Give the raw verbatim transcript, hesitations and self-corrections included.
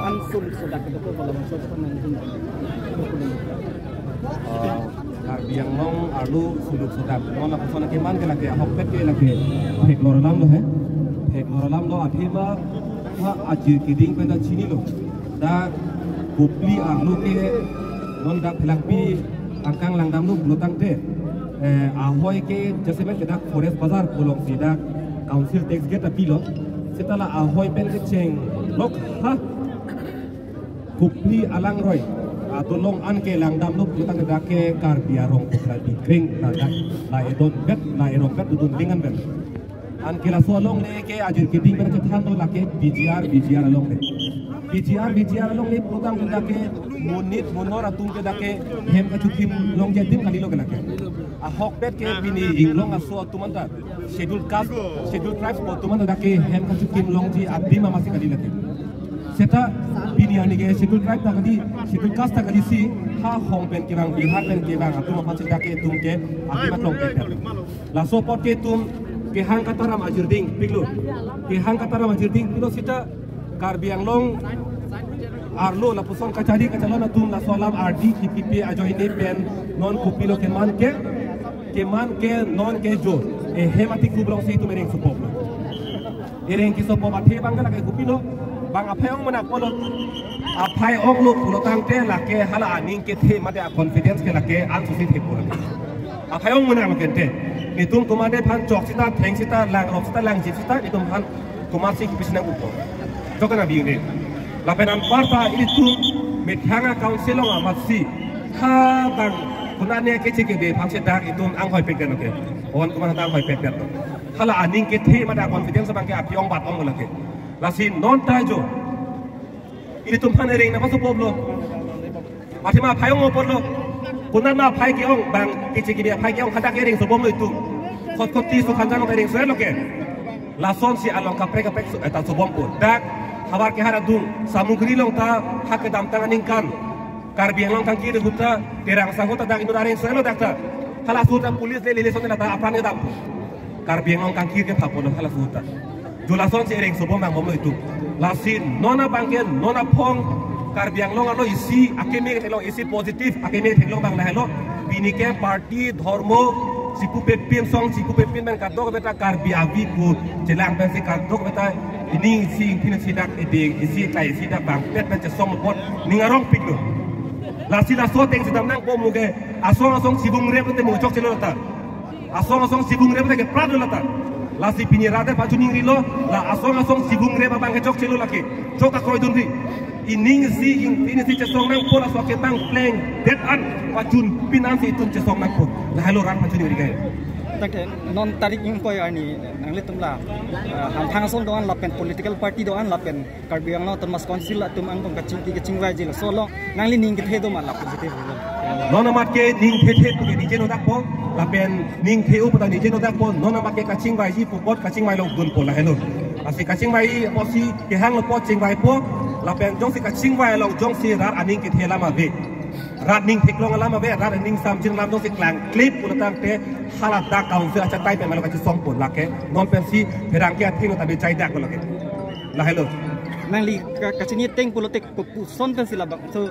Suluk sodak itu ko kalau masuk ke nanti. Ah, Karbi Anglong arlo suluk sodak. Mo lapuson ke man ke lake ahokpet ke lake theklong alam lo he. Theklong alam lo athema ha ajir keding pen ta chinilo. Dak Kopili arlo ke non dak Phelangpi angkang langdamlo pulotangte, eh, ahoi ke jasemet ke dak Forest Bazar pu alongsi dak Council tax gate apilo. Seta la ahoi pen kecheng lok ha Kopili alangroi adolong an ke langdamlo pulotangte dak ke Karbi arong pukra dikreng ta dak la edon bet la erong bet dudun lingan bet. Anke laso alongle ke ajir keding pen chethanlo lake P G R, V G R alongle. P G R, V G R alongle pulotangte dak ke monit monor atum ke dak ke hem kachikim longji adim kalilo ke lake. Ahokpet ke pini inglong aso atum anta Schedule Caste, Schedule Tribes pu atum anta dak ke hem kachikim longji adim amatsi kali lake. Seta pini arni ke Schedule Tribe ta kali, Schedule Caste ta kalisi ha hong pen kevang, Bihar pen kevang atum aphansi dak ke itum ke adim aklong ke. Laso apot ke itum kehang kataram ajir ding piklo. Kehang kataram ajir ding pilo seta Karbi Anglong arlo lapuson kachari kachalon atum laso alam ardi kipipi ajoine pen non kopilo keman ke, keman ke non ke jo. Eh, hem ati kublong si itum ereng sopoplo. Ereng kesopop athe bang ke lake kopilo. Bang aphai ong menak polo. Aphai onglo pulotangte lake hala aning kethe mate a confidence ke lake ansusi thepo lake. Aphai ong menak lo kente. Itum komatne aphan chok seta, theng seta, langrok seta, langjip seta, itum aphan komatsi kipisi nangkokpo. Jok na bing de. Lapen anparta itum methang a council along amatsi ha bang konatne keche kebe aphansi dak itum anghoi pekdet lo ke. On komat anghoi pekdet lo. Hala aning kethe mate a confidence bang ke aphai ong bat ong lake. Lasi non ta jo. Itum aphan ereng nangpasopoplo. Athema aphai ong apotlo. Konat ma aphai ke-ong bang keche kebe aphai ke-ong hadak ereng sobomlo itum. Khotkhoti Sukhanjan along ereng so-etlo ke. Lasonsi along kaprek kaprek so, eh, ta sobompo. Dak havar kehar adung Samugri along ta ha kedamtang aningkan Karbi Anglong kangkir ahut ta Terang Sangho ta dak inut areng so-etlo dak ta. Halaso ta police le lele son la ta apran kedampo. Karbi Anglong kangkir ke thapo lo halaso ta. Jo lasonsi ereng sobom nangbomlo itum. Lasi non abang ke non aphong Karbi Anglong arlo isi akeme theklong isi positive akeme theklong bang lahelo. Pini ke party, dhormo, chipu pepin song, chipu pepin bang kadokave ta Karbi avi pu chelang pensi kadokave ta ining isi ingpin isi dak ede isi kai isi dak bang pet pen chesong apot ning arong piklo. Lasi laso atengsi dam nangpo muge asong asong chibung rep te mu chokchelo ta. Asong asong chibung rep ke prat lo ta. Lasi pini rat aphan chuning rilo, la asong asong chibung rep abang ke chokchelo lake. Chok akroidunri. Ining isi ingpin isi chesong nangpo laso ke tang plengdet an pachun pinansi itum chesong nangpo. Lahelo rat aphan chuning ri ke. Tangte non tarik ingkoi arni nanglitum la, eh, hamphang ason do-an lapen political party do-an lapen Karbi Anglong Autonomous Council atum angbong kachingki kachingvaiji laso along nangli ning kethe do ma la positive result? Non amat ke ning thethe pu ke nije nodakpo, lapen ning the-o pu ta nije nodakpo, non amat ke kachingvaiji pu apot kachingvai longdunpo lahelo. Lasi kachingvai apotsi kehanglo apot chingvaipo, lapen jongsi kachingvai along jongsi rat aning kethe alam ave. Rat ning theklong alam ave, rat ning samjin alam jongsi klangklip pulotangte haladak council achatai pen malo kachesongpo lake, non pensi pherangke atheng ta bechai dak lake. Lahelo. Nangli ka-, kachini ateng pulote kopuson pensi labang. So,